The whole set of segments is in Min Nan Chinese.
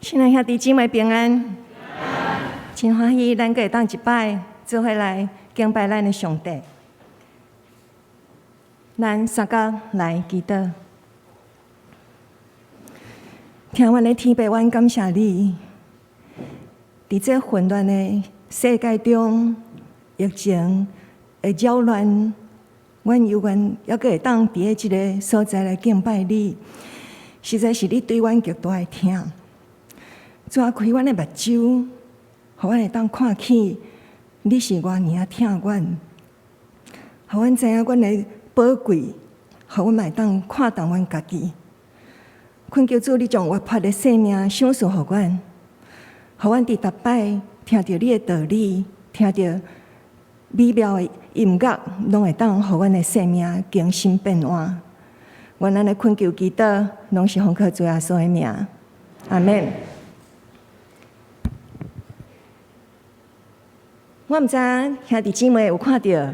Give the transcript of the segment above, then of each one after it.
親愛兄弟姊妹平安，真歡喜咱閣會當一擺做伙來敬拜咱的上帝。咱三甲來祈禱，疼阮的天父，阮感謝你，佇這混亂的世界中，疫情的擾亂，阮猶原猶閣會當佇咧這个所在來敬拜你，實在是你對阮極大的疼。主啊，開阮的目睭，予阮會當看見你是偌爾仔疼阮，予阮知影阮的寶貴，予阮嘛會當看重阮家己。懇求主，你將活潑的生命賞賜予阮，予阮佇逐擺聽著你的道理，聽著美妙的音樂，攏會當予阮的生命更新變換。阮按呢懇求祈禱，攏是奉靠主耶穌的名，阿們。我毋知兄弟姊妹有看著，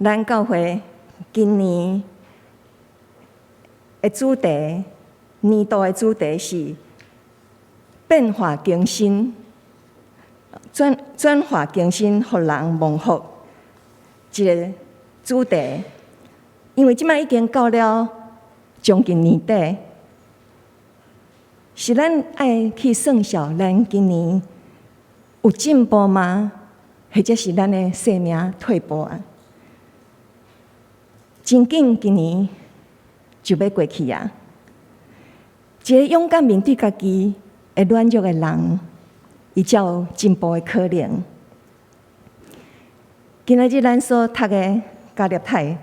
咱教會今年的主題，年度的主題是變化更新，轉轉化更新，予人蒙福。這个主題，因為這擺已經到了將近年底，是咱愛去算數，咱今年有進步嗎？或者是咱的生命退步啊？真緊，今年就欲過去啊！一个勇敢面對家己的軟弱的人，伊才有進步的可能。今仔日咱所讀的加拉太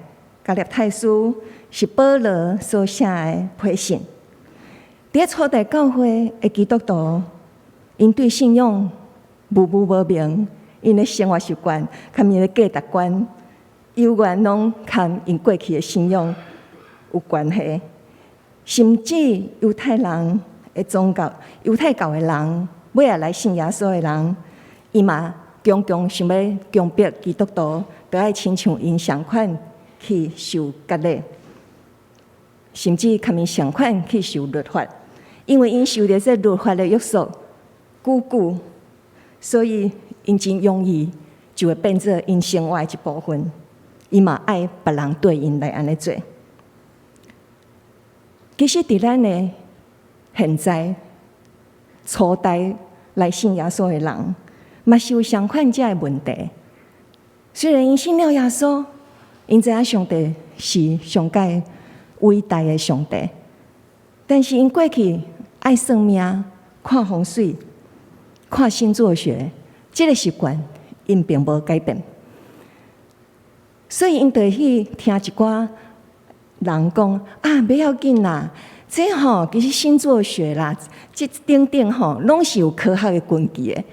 加拉太書是保羅所寫的批信。佇初代教會的基督徒，𪜶對信仰模糊無明。𪜶的生活習慣，佮𪜶的價值觀，猶原攏佮𪜶過去的信仰有關係。甚至猶太人的宗教，猶太教的人，尾仔來信耶穌的人，伊嘛強強想欲強迫基督徒，著愛親像𪜶仝款去受割禮，甚至佮𪜶仝款去受律法，因為𪜶受著這律法的約束久久，所以，𪜶真容易就會變做𪜶生活的一部分，伊嘛愛別人對𪜶來按呢做。其實，佇咱的現在初代來信耶穌的人，嘛是有相款這个問題。雖然𪜶信了耶穌，𪜶知影上帝是上蓋偉大的上帝，但是𪜶過去愛算命、看風水、看星座學。這个習慣，𪜶並無改變，所以𪜶就會去聽一寡人講啊，袂要緊啦，這吼其實星座學啦，這等等吼，攏是有科學的根據的，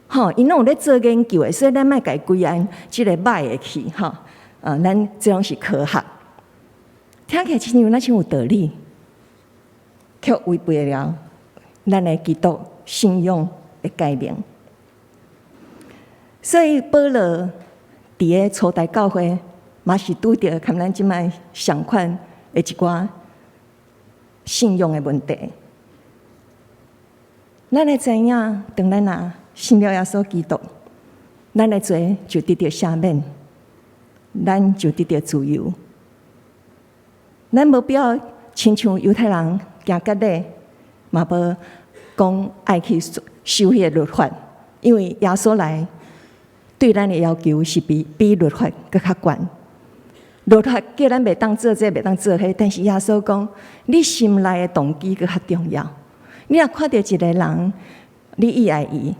吼，𪜶攏有咧做研究的，所以咱莫共伊規案這个䆀的去吼，啊，咱這攏是科學，聽起來親像若像有道理，卻違背了咱的基督信仰的誡命。所以保羅佇个初代教會，嘛是拄著佮咱這擺相款的一寡信仰的問題。咱會知影，當咱若信了耶穌基督，咱的罪就得著赦免，咱就得著自由。咱無必要親像猶太人行割禮，嘛無講愛去守彼个律法，因為耶穌來，對咱的要求是比比律法閣較懸。律法叫咱袂當做這個，袂當做彼個，但是耶穌講，你心內的動機閣較重要。你若看著一个人，你意愛伊，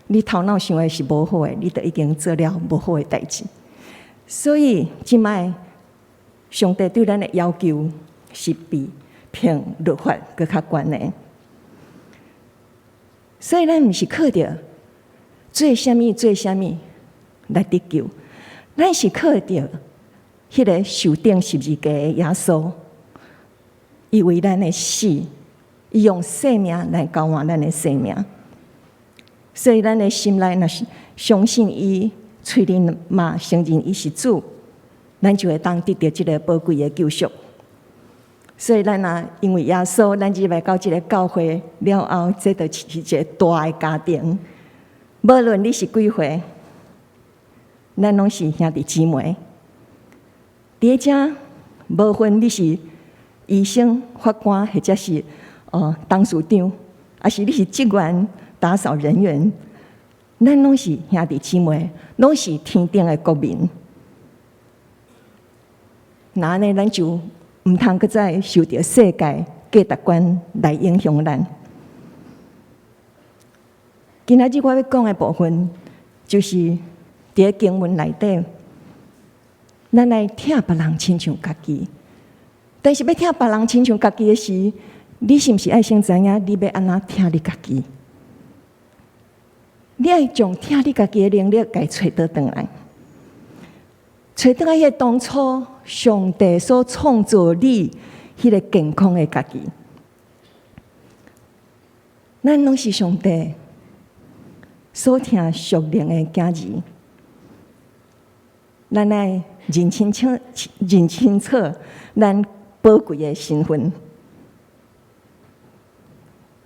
你頭腦想的是無好的，你就已經做了無好的代誌。所以，這擺上帝對咱的要求是比憑律法閣較懸的。所以，咱毋是靠著做啥物做啥物來得救，咱是靠著彼个受釘十字架的耶穌，伊為咱的死，伊用生命來交換咱的生命。所以，咱的心內若是相信伊，喙裡嘛承認伊是主，咱就會當得著這个寶貴的救贖。所以咱啊，因為耶穌，咱入來到這个教會了後，這就是一个大的家庭。無論你是幾歲，咱攏是兄弟姊妹。佇遮，無分你是醫生、法官，或者是董事長，抑是你是職員、打掃人員，咱攏是兄弟姊妹，攏是天頂的國民。那按呢，咱就毋通閣再受著世界價值觀來影響咱。今仔日我欲講的部分，就是佇咧經文內底，咱來疼別人親像家己。但是欲疼別人親像家己的時，你是毋是愛先知影你欲按怎疼你家己？你愛將疼你家己的能力共揣倒轉來，揣轉來彼個當初上帝所創造你彼个健康的家己。咱攏是上帝所疼屬靈的囝兒，咱愛認清楚、認清楚咱寶貴的身份。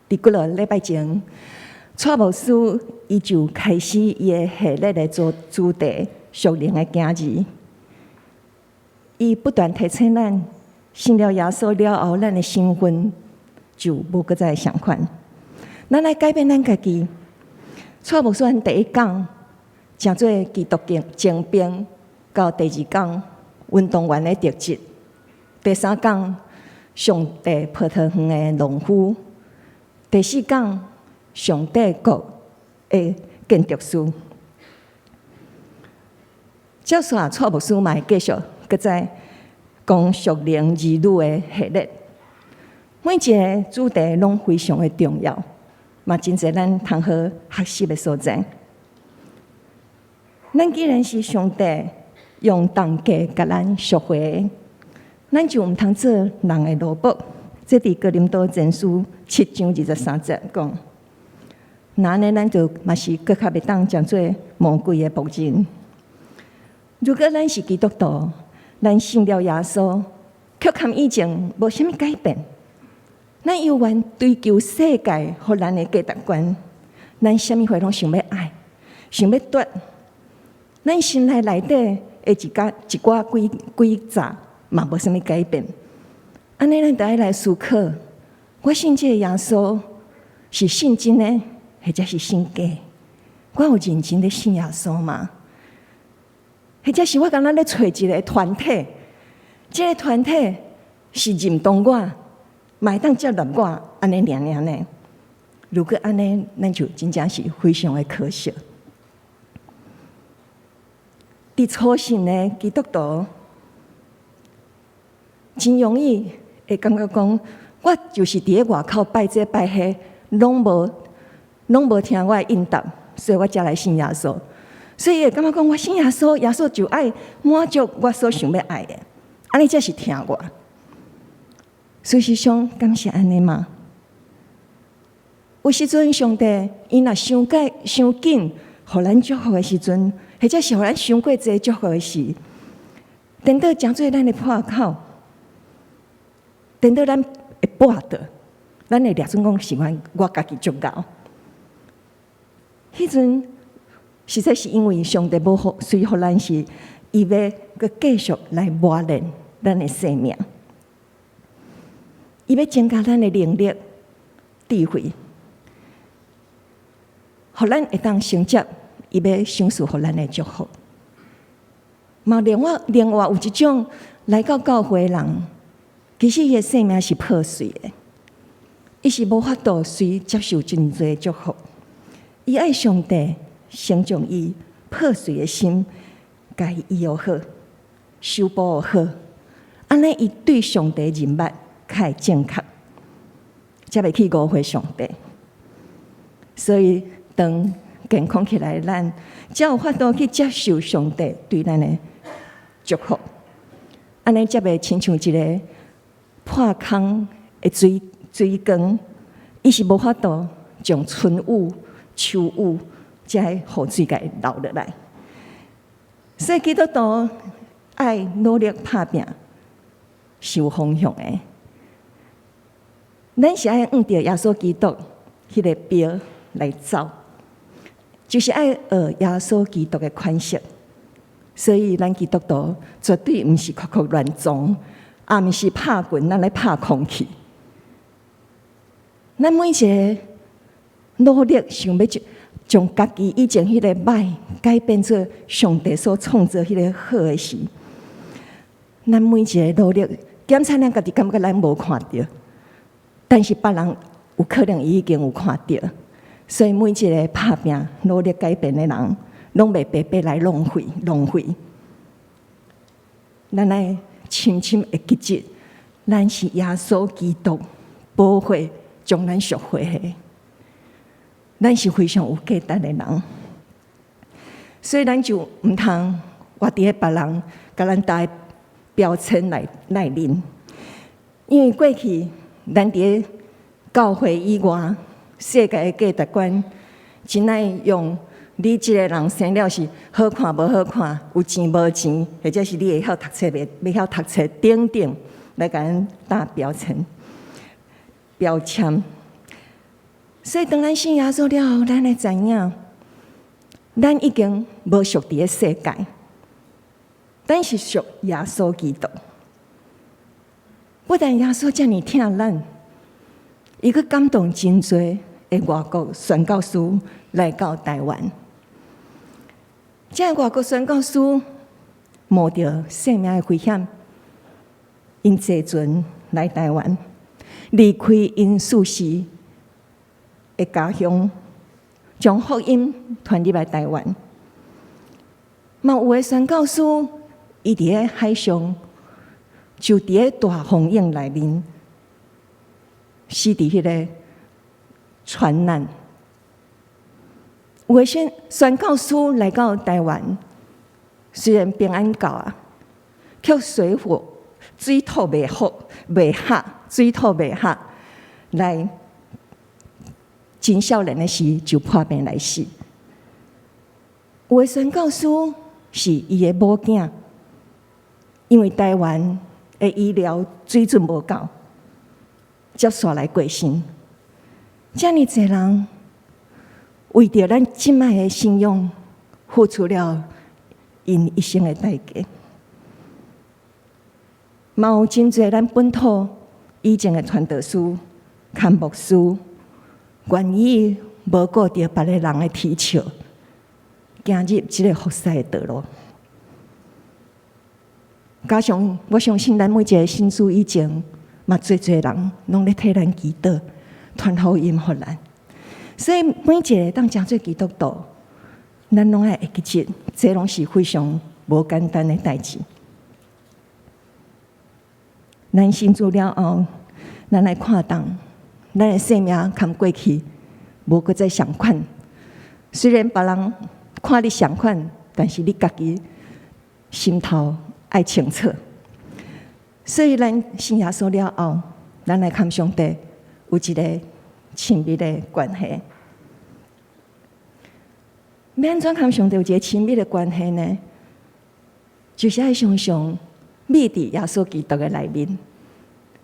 佇幾落禮拜前，蔡牧師伊就開始伊的系列的做主題，屬靈的囝兒。伊不斷提醒咱，信了耶穌了後，咱的身份就無閣再相款。咱愛改變咱家己。蔡牧師阮第一講，成做基督精精兵，到第二講運動員的特質，第三講上帝葡萄園的農夫，第四講上帝國的建築師。接續蔡牧師嘛會繼續閣再講屬靈兒女的系列，每一个主題攏非常的重要，嘛真濟咱通好學習的所在。咱既然是上帝用重價共咱贖回，咱就毋通做人的奴僕。這佇哥林多前書7章23節講。那按呢，咱就嘛是閣較袂當成做魔鬼的僕人。如果咱是基督徒，咱信了耶穌，卻和以前無啥物改變，咱猶原追求世界予咱的價值觀，咱啥物貨攏想欲愛，想欲奪，咱心內內底的一寡一寡詭詭詐嘛無啥物改變。按呢，咱就愛來思考：我信這个耶穌是信真的，或者是信假？我有認真咧信耶穌嗎？或者是我敢若咧揣一个團體，這个團體是認同我，嘛會當接納我，按呢爾爾呢？如果按呢，咱就真正是非常的可惜。佇初信的基督徒，真容易會感覺講，我就是佇咧外口拜這拜彼，攏無聽我的應答，所以我才來信耶穌。所以會感覺講，我信耶穌，耶穌就愛滿足我所想欲愛的，按呢才是疼我。事實上，敢是按呢嗎？有時陣上帝伊若傷過傷緊，予咱祝福的時陣，或者是予咱傷過濟祝福的時，顛倒成做咱的破口，顛倒咱會跋倒，咱會掠準講是阮我家己足𠢕。彼陣實在是因為上帝無予隨予咱時，伊欲閣繼續來磨練咱的生命，伊欲增加咱的能力、智慧，予咱會當承接伊欲賞賜予咱的祝福。嘛，另外有一種來到教會的人，其實伊的生命是破碎的，伊是無法度隨接受真濟祝福。伊愛上帝先將伊破碎的心，共伊醫好、修補好，按呢伊對上帝認捌較會正確，才袂去誤會上帝。所以當健康起來，咱才有法度去接受上帝對咱的祝福。按呢才袂親像一个破空的水缸，伊是無法度將春雨、秋雨這雨水共留落來。所以基督徒愛努力拍拚是有方向的。咱是愛向著耶穌基督彼个標來走，就是愛學耶穌基督的款式。所以，咱基督徒絕對毋是酷酷亂撞，也毋是拍拳，咱來拍空氣。咱每一个努力想欲將家己以前彼个䆀改變做上帝所創造彼个好的時，咱每一个努力檢查咱家己，感覺咱無看著，但是別人有可能伊已經有看著，所以每一个拍拚努力改變的人，攏袂白白來浪費浪費。咱愛深深會記得，咱是耶穌基督寶血將咱贖回的，咱是非常有價值的人，所以咱就毋通活佇咧別人共咱貼的標籤內面，因為過去咱佇咧教會以外，世界的價值觀真愛用你這个人生了是好看無好看，有錢無錢，或者是你會曉讀冊袂曉讀冊等等，來共咱貼標籤標籤。所以當咱信耶穌了後，咱會知影，咱已經無屬佇咧世界，咱是屬耶穌基督。不但耶穌遮爾疼咱，伊閣感動真濟的外國宣教師來到台灣。這外國宣教師冒著性命的危險，𪜶坐船來台灣，離開𪜶屬世的家鄉，將福音傳入來台灣。嘛有的宣教師，伊佇咧海上，就佇咧大風湧內面，死佇彼个船難。有的宣教師來到台灣，雖然平安到啊，卻水火水土袂服袂合，水土袂合，來真少年的時就破病來死。有的宣教師是伊的某囝，因為台灣的醫療水準無夠，才煞來過身。遮爾濟人為著咱這擺的信仰，付出了𪜶一生的代價。嘛有真濟咱本土以前的傳道師、兼牧師，願意無顧著別个人的啼笑，行入這个服侍的道路。加上我相信，咱每一个信主以前，嘛濟濟人攏咧替咱祈禱，傳福音予咱。所以每一个會當成做基督徒，咱攏愛會記得，這攏是非常無簡單的代誌。咱信主了後，咱來看重，咱的生命共過去無閣再相款。雖然別人看你相款，但是你家己心頭愛清楚。所以咱信耶穌了後，咱來佮上帝有一个親密的關係。欲按怎佮上帝有一个親密的關係呢？就是愛常常覕佇耶穌基督的內面，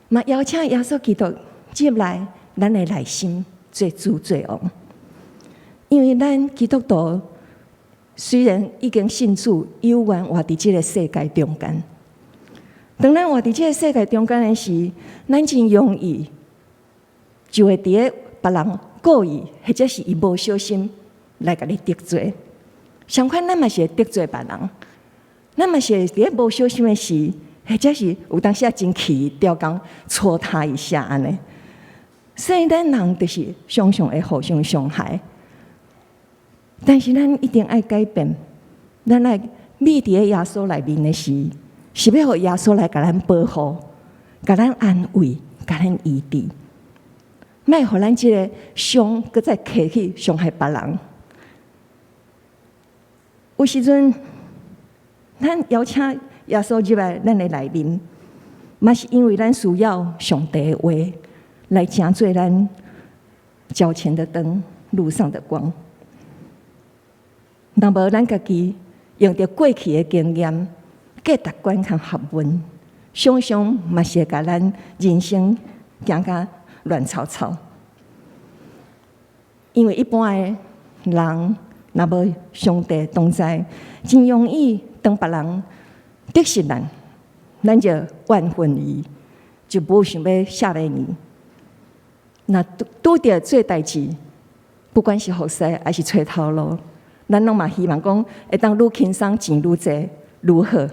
嘛邀請耶穌基督入來咱的內心做主做王。因為咱基督徒雖然已經信主，猶原活佇這个世界中間。當咱活佇這个世界中間的時，咱真容易就會佇咧別人故意或者是伊無小心來共你得罪。相款，咱嘛是會得罪別人，咱嘛是會佇咧無小心的時，或者是有當時啊真氣，刁工戳他一下按呢。所以咱人就是常常會互相傷害。但是咱一定愛改變，咱愛覕佇咧耶穌內面的時，是欲予耶穌來共咱保護、共咱安慰、共咱醫治，莫予咱這个傷閣再提去傷害別人。有時陣，咱邀請耶穌入來咱的內面，嘛是因為咱需要上帝的話來成做咱腳前的燈、路上的光。若無咱家己用著過去的經驗、價值觀佮學問，常常嘛是會共咱人生行甲亂糟糟。因為一般的人，若無上帝同在，真容易當別人得失咱，咱就怨恨伊，就無想欲赦免伊。若拄著做代誌，不管是服侍抑是揣頭路，咱攏嘛希望講會當愈輕鬆錢愈濟愈好，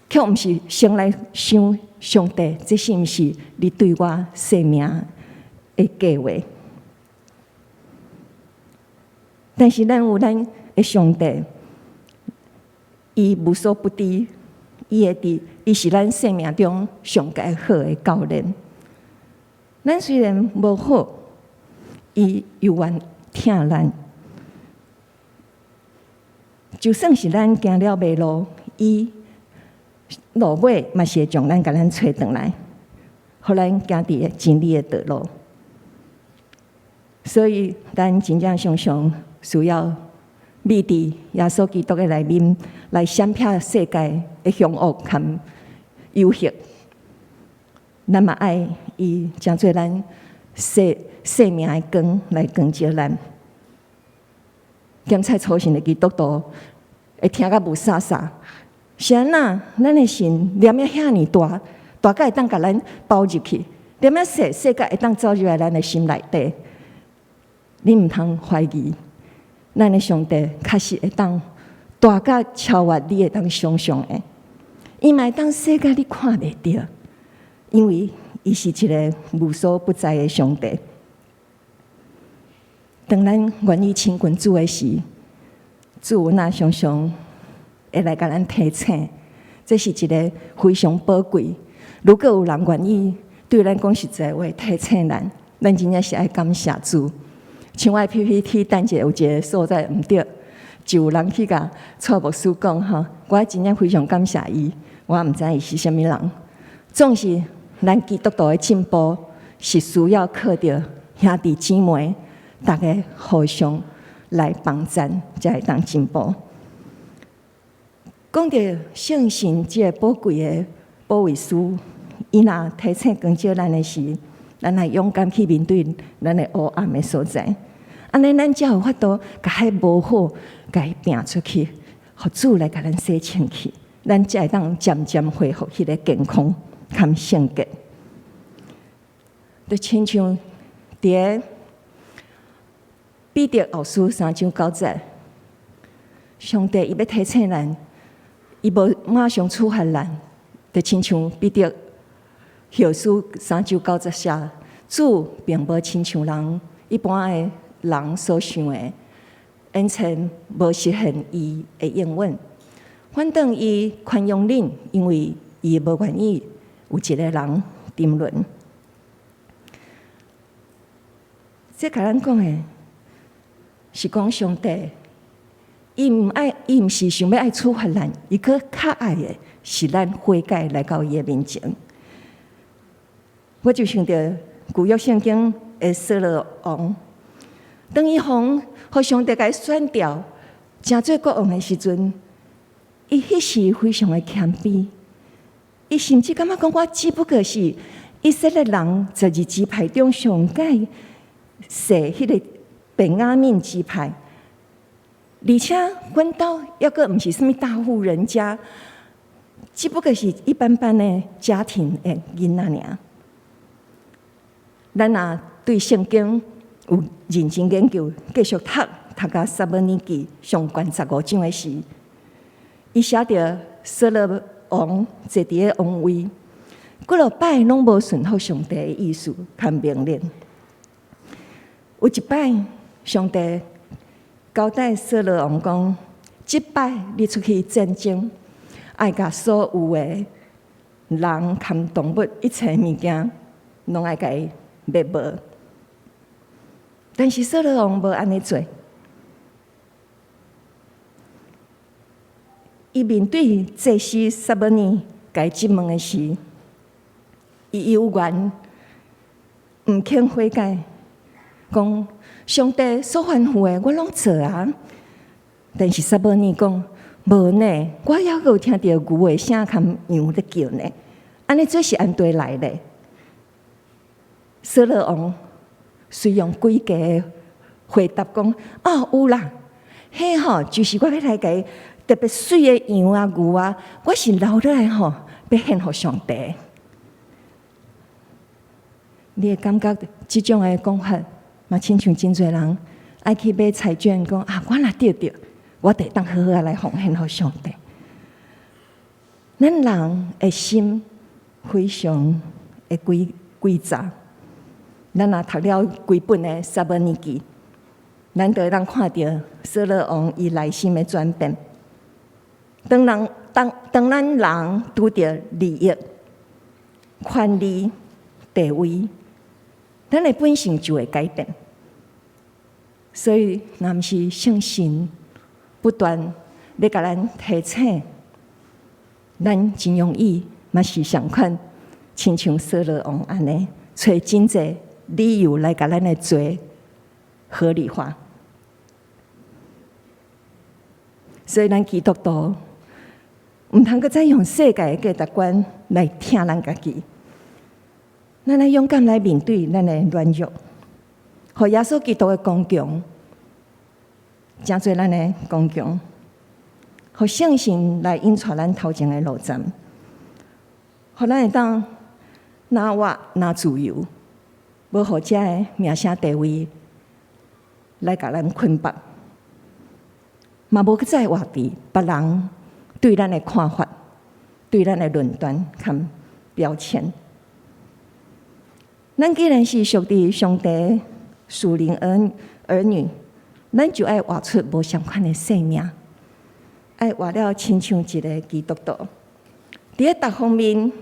卻毋是先來想上帝，這是毋是你對我生命的計劃？但是咱有咱的上帝，伊無所不知，伊會佇，伊是咱生命中上蓋好的教練。咱雖然無好，伊猶原疼咱。就算是咱行了迷路，伊路尾嘛是會將咱共咱揣轉來，予咱行佇真理的道路。所以，咱真正常常需要覕佇耶穌基督的內面，來閃避世界的兇惡和誘惑。咱嘛愛伊成做咱生命的光來光照咱。檢採初信的基督徒會聽甲霧煞煞，是按怎？咱的神念得遐爾大，大甲會當共咱包入去；念得細，細甲會當走入來咱的心內底。你毋通懷疑，咱的上帝確實會當大甲超越你會當想像的，伊嘛會當細甲你看袂著，因為伊是一个無所不在的上帝。當咱願意親近主的時，主若常常會來共咱提醒，這是一个非常寶貴。如果有人願意對咱講實在話提醒咱，咱真正是愛感謝主。像我的 PPT 等一下有一个所在毋對，就有人去共蔡牧師講吼，我真正非常感謝伊，我毋知伊是啥物人。總是咱基督徒的進步是需要靠著兄弟姊妹，逐家互相來幫贊，才會當進步。講著聖神這个寶貴的保惠師，伊若提醒光照咱的時，咱愛勇敢去面對咱的黑暗的所在。按呢，咱才有法度共彼無好，共伊摒出去，予主來共咱洗清氣，咱才會當漸漸恢復彼个健康佮聖潔。就親像佇个彼得後書三章九節，上帝伊欲提醒咱，伊無馬上處罰咱，就親像彼得後書三章九節寫，主並無親像人一般的人所想的，延遲無實現伊的應允，反倒伊寬容恁，因為伊無願意有一个人沉淪。這共咱講的是講上帝，伊毋愛，伊毋是想欲愛處罰咱，伊閣較愛的是咱悔改來到伊的面前。我就想著舊約聖經的掃羅王，當伊予上帝共伊選著，成做國王的時陣，伊彼時非常的謙卑，伊甚至感覺講我只不過是以色列人十二支派中上蓋細彼个便雅憫支派，而且阮兜猶閣毋是啥物大戶人家，只不過是一般般的家庭的囡仔爾。咱若對聖經有認真研究，繼續讀讀到撒母耳記上懸十五章的時，伊寫著掃羅王坐佇个王位，幾落擺攏無順服上帝的意思佮命令。有一擺，上帝交代掃羅王講：這擺你出去戰爭，愛共所有的人含動物一切物件，攏愛共伊滅無。但是掃羅王無按呢做，伊面對祭司撒母耳共伊質問的時，伊猶原毋肯悔改，講上帝所吩咐的我攏做啊。但是撒母耳講無呢，我猶閣有聽著牛的聲佮羊咧叫呢，按呢做是按對來咧。掃羅王隨用詭計回答講：哦，有啦，彼吼就是我欲來共伊特別媠的羊啊牛啊，我是留落來吼，欲獻予上帝。你會感覺這種的講法，嘛親像真濟人愛去買彩券，講啊，我若得著，我就會當好好仔來奉獻予上帝。咱人的心非常的詭詐。咱若讀了規本的撒母耳記，咱就會當看著掃羅王伊內心的轉變。當咱人拄著利益、權力、地位，咱的本性就會改變。所以，若毋是聖神不斷咧共咱提醒，咱真容易嘛是仝款，親像掃羅王按呢，揣真濟理由來共咱的罪合理化。所以，咱基督徒毋通閣再用世界的價值觀來疼咱家己，咱愛勇敢來面對咱的軟弱，予耶穌基督的剛強，成做咱的剛強，予聖神來引帶咱頭前的路站，予咱會當若活若自由，無予這个名聲地位來共咱捆綁，嘛無閣再活佇別人對咱的看法、對咱的論斷佮標籤。咱既然是屬佇上帝屬靈兒女，咱就愛活出無仝款的生命，愛活了親像一个基督徒。佇咧逐方面，予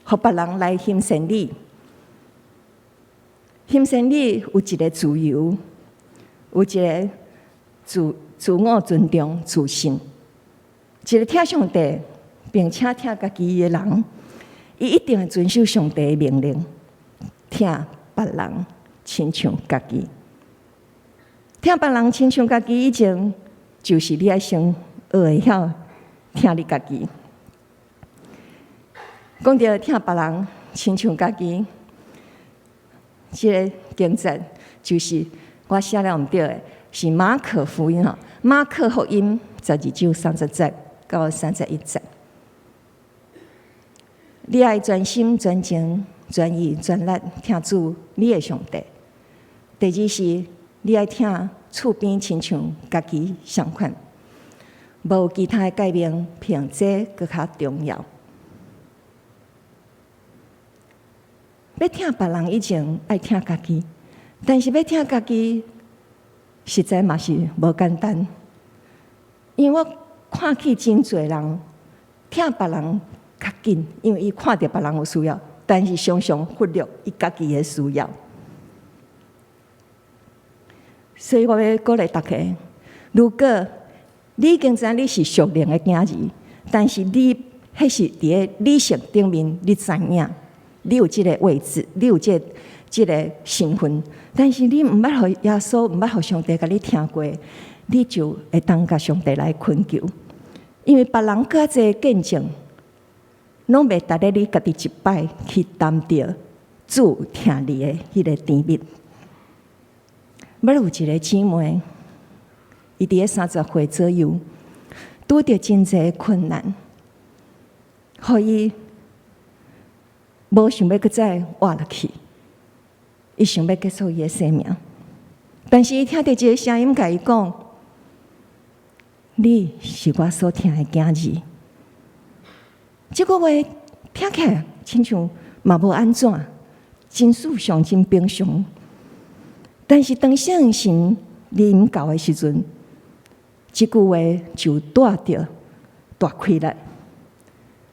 別人來欣賞你，欣賞你有一个自由，有一个自我尊重、自信。一个疼上帝並且疼家己的人，伊一定會遵守上帝的命令，疼別人親像家己。疼別人親像家己以前，就是你愛先學會曉疼你家己。講著疼別人親像家己，這个經節就是我寫了毋對的，是馬可福音吼，馬可福音12章30節到31節。你愛全心全情全意全力疼主你的上帝。第二是，你愛疼厝邊親像家己仝款，無其他的誡命比這閣較重要。欲疼別人以前愛疼家己，但是欲疼家己，實在嘛是無簡單。因為我看見真濟人疼別人較緊，因為伊看著別人有需要，但是常常忽略伊家己的需要。所以我欲鼓勵大家，如果你已經知影你是屬靈的囝兒，但是你彼是佇咧理性頂面，你知影你有這个位置，你有這个身份，但是你毋捌予耶穌，毋捌予上帝共你聽過，你就會當共上帝來懇求，因為別人閣較濟見證，攏袂值得你家己一擺去擔著主疼你的彼个甜蜜。捌有一个姊妹，伊佇咧30歲左右，拄著真濟困難，予伊無想欲閣再活落去，伊想欲結束伊的生命。但是伊聽著一个聲音共伊講：你是我所疼的囝兒。這句話聽起來親像嘛無按怎，真思想真平常。但是當聖神臨到的時陣，這句話就帶著大氣力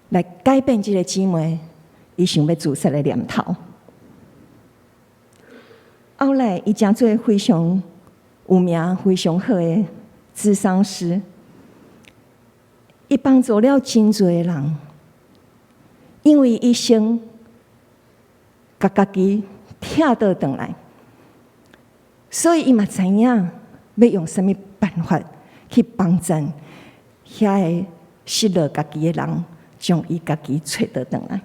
來改變這个姊妹伊想欲自殺的念頭。後來，伊成做非常有名、非常好的諮商師，伊幫助了真濟的人，因為伊先共家己疼倒轉來，所以伊嘛知影欲用啥物辦法去幫贊遐个失落家己的人，將伊家己揣倒轉來。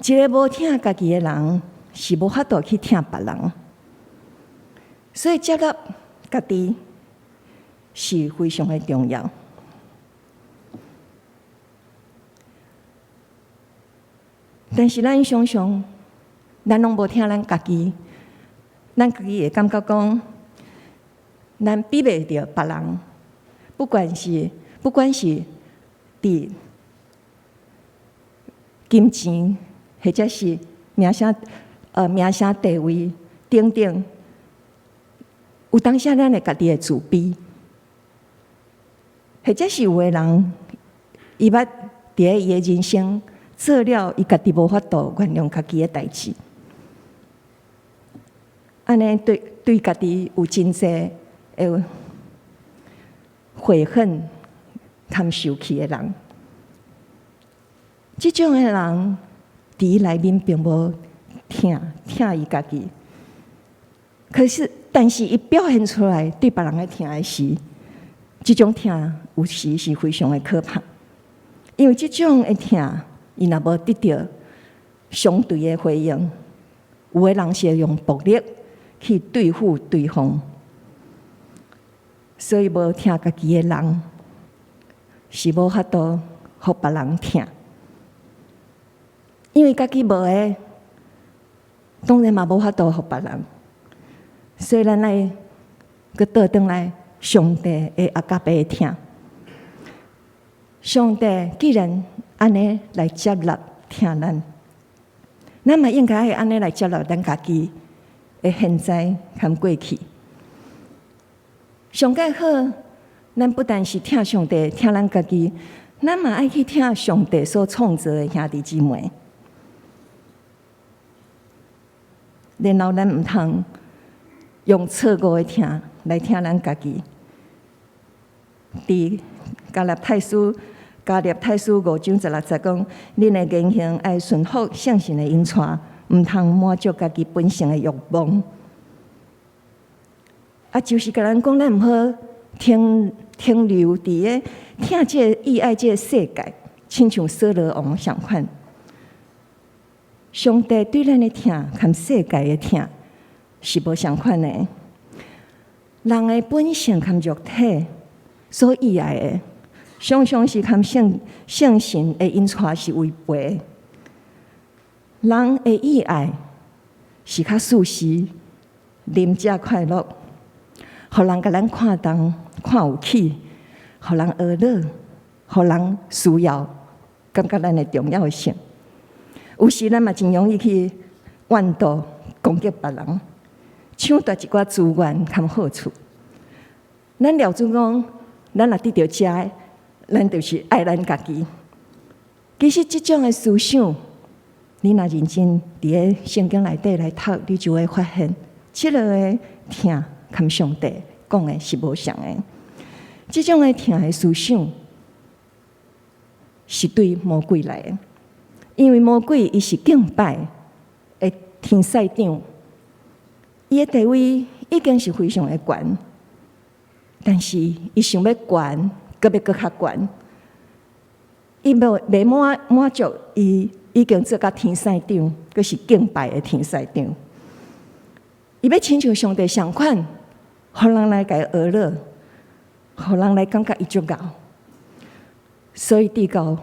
一个無疼家己的人，是無法度去疼別人。所以接納家己是非常的重要。但是咱常常，咱攏無疼咱家己，咱家己會感覺講，咱比袂著別人，不管是佇金錢，或者是名聲地位等等，有當時咱會家己會自卑，或者是有的人，伊捌佇咧伊的人生做了伊家己無法度原諒家己的代誌，按呢對家己有真濟的悔恨含受氣的人，這種的人佇伊內面並無疼疼伊家己，可是但是伊表現出來對別人的疼的時，這種疼有時是非常的可怕，因為這種的疼，伊若無得著相對的回應，有的人是會用暴力去對付對方，所以無疼家己的人是無法度予別人疼，因為家己無的，當然嘛無法度予別人。所以咱愛閣倒轉來，上帝的阿加貝的疼。上帝既然按呢來接納疼咱，咱嘛應該愛按呢來接納咱家己的現在和過去。上蓋好，咱不但是疼上帝，疼咱家己，咱嘛愛去疼上帝所創造的兄弟姊妹。然後咱毋通用錯誤的疼來疼咱家己。佇加拉太書5章16節講，恁的言行愛順服聖神的引帶，毋通滿足家己本性的欲望。啊，就是共咱講，咱毋好停留佇個疼這個意愛這個世界，親像掃羅王相款。上帝對咱的疼，佮世界的疼是無相款的。人的本性佮肉體所意愛的，常常是佮聖神的引帶是違背。人的意愛是較舒適、啉食快樂，予人共咱看重、看有起，予人呵咾，予人需要，感覺咱的重要性。有時咱嘛真容易去怨妒、攻擊別人，搶奪一寡資源佮好處。咱了主講，咱若得著這个，咱就是愛咱家己。其實這種的思想，你若認真佇咧聖經內底來讀，你就會發現，這个的疼佮上帝講的是無相的。這種的疼的思想是對魔鬼來的，因為魔鬼伊是敬拜的天使長，伊的地位已經是非常的懸，但是伊想欲懸，閣欲閣較懸，伊無袂滿足，伊已經做甲天使長，閣是敬拜的天使長。伊欲親像上帝相款，予人來共伊呵咾，予人來感覺伊足𠢕，所以直到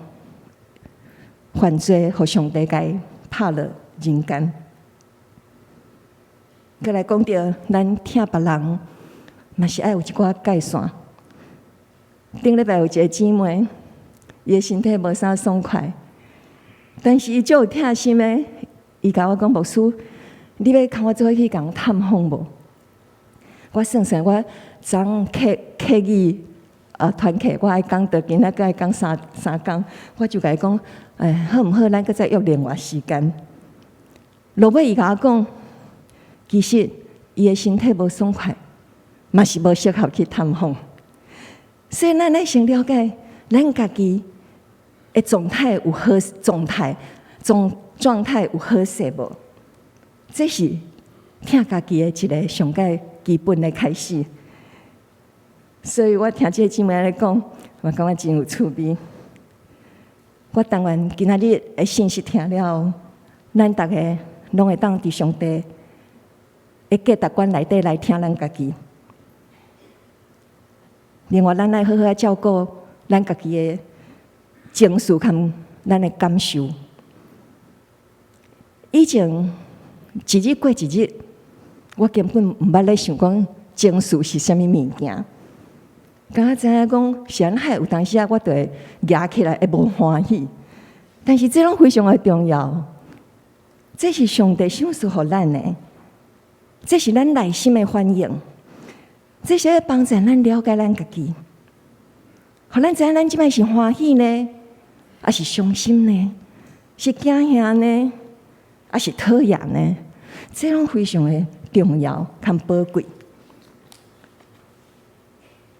犯罪，予上帝共伊拍落人間。閣來講著，咱疼別人，嘛是愛有一寡界線。頂禮拜有一個姊妹，伊的身體無啥爽快，但是伊足有疼心的，伊共我講，牧師，你欲共我做伙去共探訪無？我算算，我昨昏客語團契，我愛講到今仔閣愛講三工，我就共伊講，欸，好毋好？咱閣再約另外時間。落尾伊共我講，其實伊的身體無爽快，嘛是無適合去探訪。所以咱愛先了解咱家己的狀態有好狀態，狀態有好勢無？這是疼家己的一個上蓋基本的開始。所以我聽這個姊妹按呢講，我感覺真有趣味。我當然今仔日的信息聽了後，咱逐个攏會當佇上帝的價值觀內底來疼咱家己。另外，咱愛好好仔照顧咱家己的情緒佮咱的感受。以前一日過一日，我根本毋捌咧想講情緒是啥物物件。敢若知影講是按怎，有當時啊，我就會夯起來會無歡喜。但是這攏非常的重要，這是上帝賞賜予咱的，這是咱內心的反應，這是咧幫助咱了解咱家己，予咱知影咱這擺是歡喜呢，抑是傷心呢？是驚嚇呢，抑是討厭呢？這攏非常的重要佮寶貴。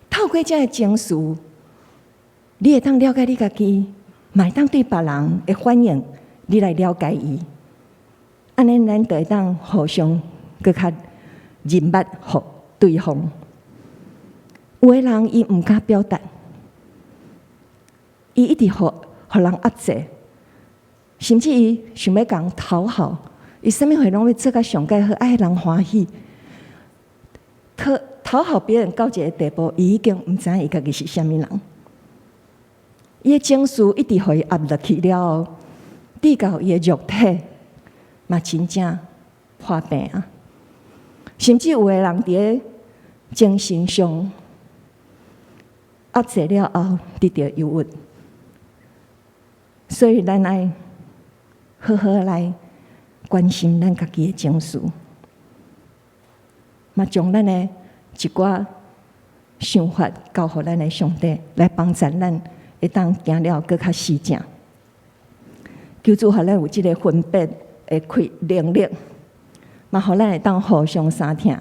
透過這个情緒，你會當了解你家己，嘛會當對別人的反應，你來了解伊。按呢，咱就會當互相閣較認捌予對方。有的人伊毋敢表達，伊一直予人壓制，甚至伊想欲共討好，伊啥物貨攏欲做甲上蓋好，愛予人歡喜。討好別人到一个地步，伊已經毋知影伊家己是啥物人。伊的情緒一直予伊壓落去了後，直到伊的肉體嘛真正破病啊！甚至有的人佇咧精神上壓制了後，得著憂鬱。所以咱愛好好來關心咱家己的情緒，嘛將咱的一寡想法交予咱的上帝來幫助咱，會當行了閣較四正。求主予咱有這个分別的開能力，嘛予咱會當互相相疼，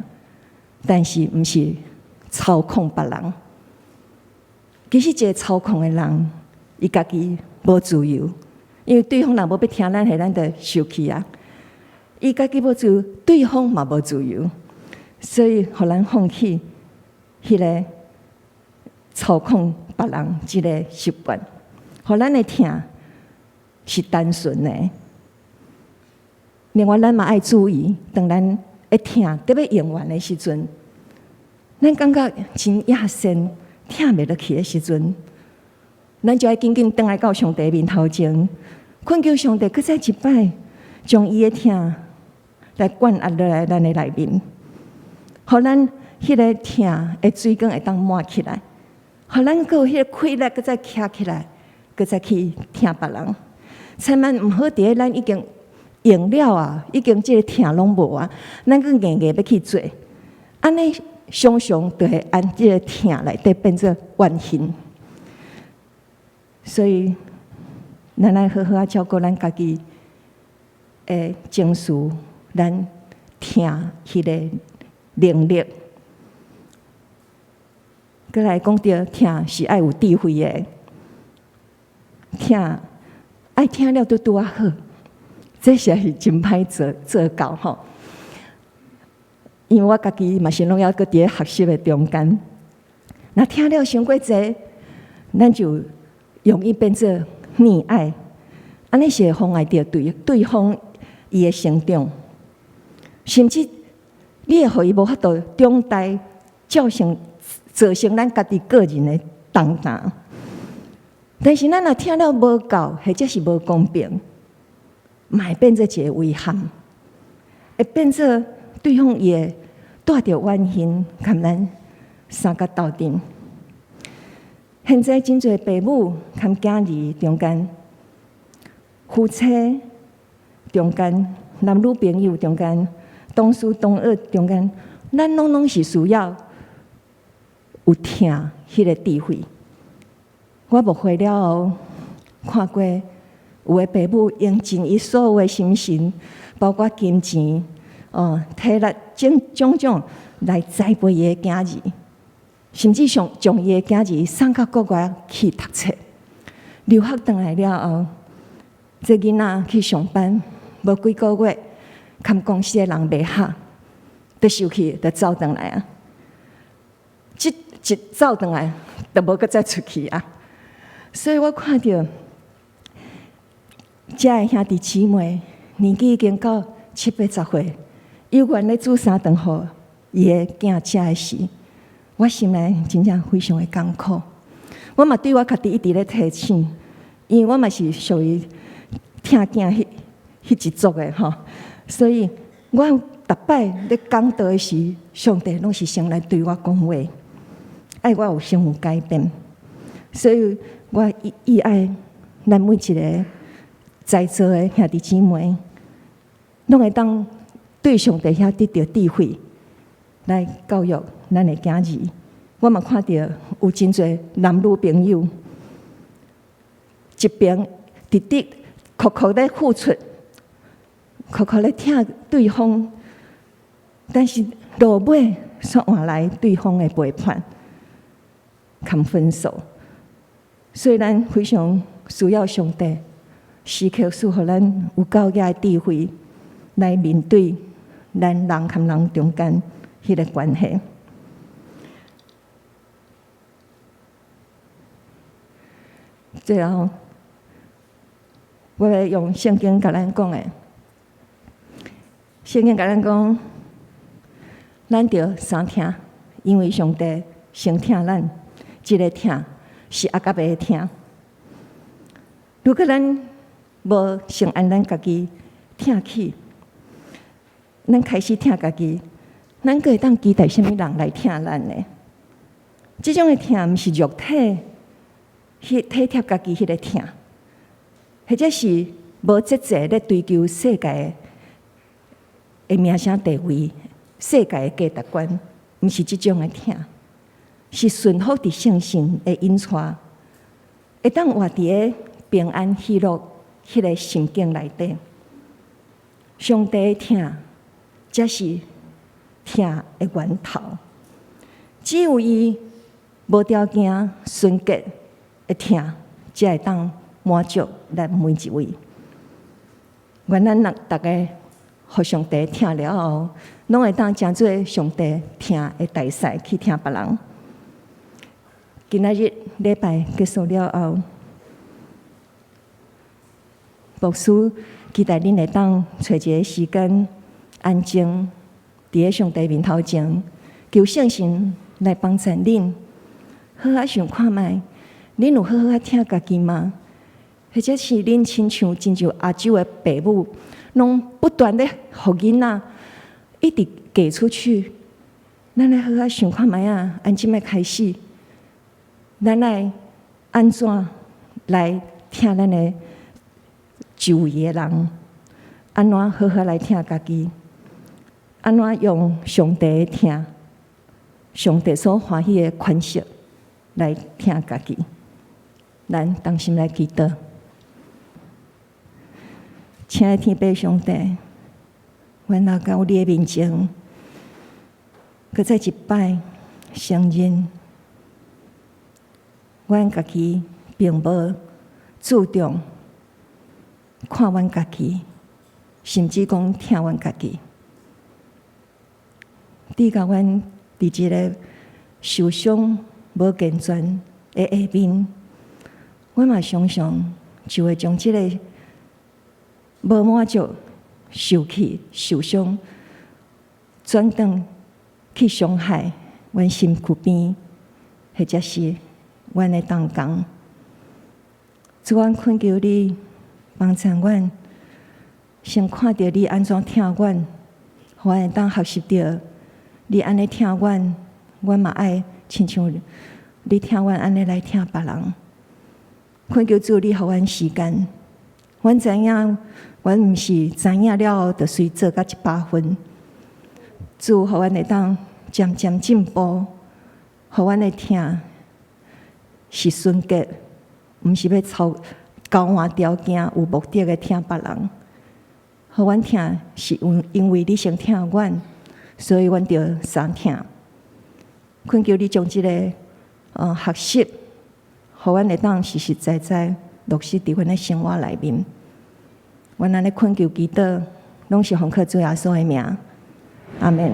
但是毋是操控別人。其實一个操控的人，伊家己無自由，因為對方若無欲聽咱的，咱就受氣啊。伊家己無自由，對方嘛無自由，所以予咱放棄彼个操控別人這个習慣，予咱的疼是單純的。另外，咱嘛愛注意，當咱的疼得欲用完的時陣，咱感覺真厭世，疼袂落去的時陣，咱就愛緊緊轉來到上帝面頭前，懇求上帝閣再一擺，將伊的疼來灌壓落來咱的內面，予咱彼个疼的水管會當滿起來，予咱閣有彼个氣力，閣再徛起來，閣再去疼別人。千萬毋好佇咧咱已經用了啊，已經這个疼攏無啊，咱閣硬硬欲去做，按呢常常就會按這个疼內底變做怨恨。所以，咱愛好好仔照顧咱家己的情緒，咱疼彼个能力。閣來講著疼是愛有智慧的，疼愛疼了拄拄仔好，這實在是真歹做到吼。因為我家己嘛是攏猶閣佇咧學習的中間，若疼了傷過濟，咱就容易變做溺愛，按呢是會妨礙著對方伊的成長，甚至你會予伊無法度長大，造成咱家己個人的重擔。但是咱若疼了無夠，或者是無公平，嘛會變做一个遺憾，會變做對方伊會帶著怨恨，共咱相佮鬥陣。現在真濟爸母佮囝兒中間，夫妻中間，男女朋友中間，同事同學中間，咱攏是需要有疼彼个智慧。我牧會了後，看過有的爸母用盡伊所有的心神，包括金錢、體力，種種種來栽培伊的囝兒，甚至上將伊的囝兒送到國外去讀冊。留學轉來了後，這囡仔去上班，無幾個月，佮公司的人袂合，就受氣，就走轉來啊！這一走轉來，就無閣再出去啊！所以我看著遮的兄弟姊妹，年紀已經到七八十歲，猶原咧煮三頓予伊的囝食的時，我心內真正非常的艱苦。我嘛對我家己一直咧提醒，因為我嘛是屬於疼囝彼一族的吼，所以我逐擺咧講道的時，上帝攏是先來對我講話，愛我有先有改變。所以我意愛咱每一个在座的兄弟姊妹，攏會當對上帝遐得著智慧來教育咱的囝兒。我嘛看著有真濟男女朋友，一邊直直苦苦咧付出，苦苦咧疼對方，但是落尾煞換來對方的背叛，共分手。所以咱非常需要上帝時刻賜予咱有夠額的智慧，來面對咱人佮人中間彼個關係。最後，我欲用聖經共咱講的，聖經共咱講，咱著三疼，因為上帝先疼咱，這个疼是阿甲白的疼。如果咱無先按咱家己疼起，咱開始疼家己，咱閣會當期待啥物人來疼咱呢？這種的疼毋是肉體去體貼家己彼个疼，或者是無節制咧追求世界的名聲地位、世界的價值觀，毋是這種的疼，是順服佇聖神的引帶，會當活佇个平安喜樂彼个心境內底。上帝的疼，才是疼的源頭。只有伊無條件、純潔的疼，才會當滿足咱每一位。願咱人逐个予上帝疼了後，攏會當成做上帝疼的大使去疼別人。今仔日禮拜結束了後，牧師期待恁會當揣一个時間安靜，佇咧上帝面頭前，求聖神來幫助恁，好好想看覓，恁有好好仔疼家己嗎？或者是恁親像親像亞洲的爸母，攏不斷咧予囡仔一直給出去。咱來好好想看覓仔，按這擺開始，咱愛按怎來疼咱的周圍的人？按怎好好來疼家己？按怎用上帝的疼、上帝所歡喜的款式來疼家己？咱同心來祈禱。親愛的天父上帝，阮來到你的面前，閣再一擺承認，阮家己並無注重看阮家己，甚至講疼阮家己。直到阮佇這个受傷無健全的下面，阮嘛常常就會將這个無滿足、受氣、受傷，轉轉去傷害阮身軀邊，或者是阮的同工。主，阮懇求你幫助阮，先看著你按怎疼阮，予阮會當學習著你按呢疼阮，阮嘛愛親像你疼阮按呢來疼別人。懇求主，你予阮時間。阮知影，阮毋是知影了後就隨做甲100分。主，予阮會當漸漸進步，予阮的疼是純潔，毋是欲湊交換條件、有目的的疼別人。予阮疼是因為你先疼阮，所以阮著相疼。懇求你將這个學習，予阮會當實實在在落實佇阮的生活內面。阮按呢懇求祈禱，攏是奉靠主耶穌的名，阿們。